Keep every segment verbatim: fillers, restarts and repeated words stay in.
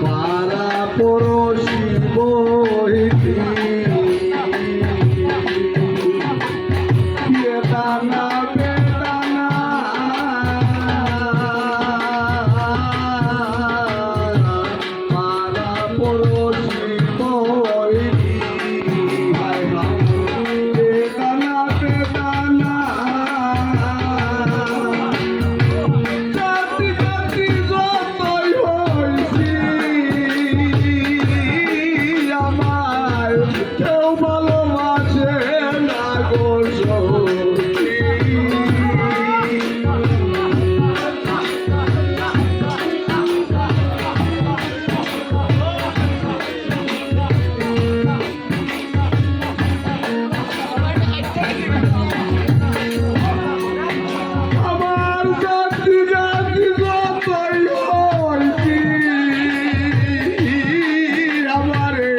পাড়া পড়শি বইতি, এ দানা বেদানা, পাড়া পড়শি বইতি, হায় হায়, এ দানা বেদানা। জাতি জাতি যতই হইছি, আমায় কেউ ভালোবাসে না গো সখী। আমার জাতি জাতি যতই হইছি, আমারে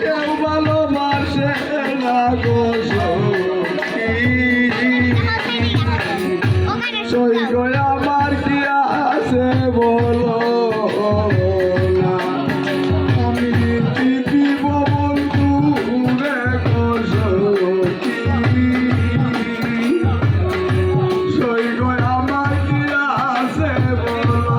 কেউ ভালোবাসে না গো সখী। সই গো আমার কি আছে বলো না, আমি কি দিব বন্ধু রে গো সখী। সই গো আমার কি আছে বলো না।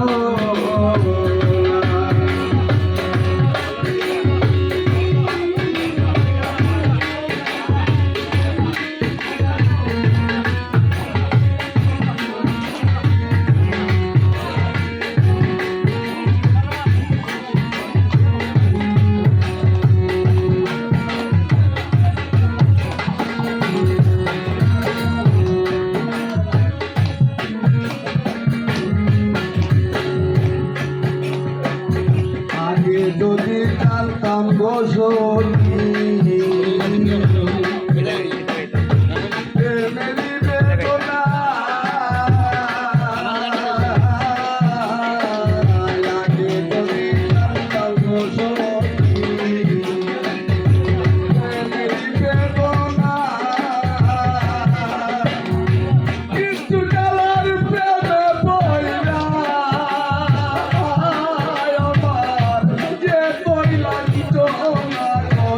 আগে যদি জানতাম গো সখী, প্রেমেরই বেদনা, আগে যদি জানতাম গো সখী, প্রেমেরই বেদনা। কিছু কালার প্রেমে পড়িয়া আমার যে কইলা যন্ত্রণা গো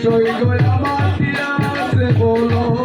সই গয়া মাতিয়া আছে বলো।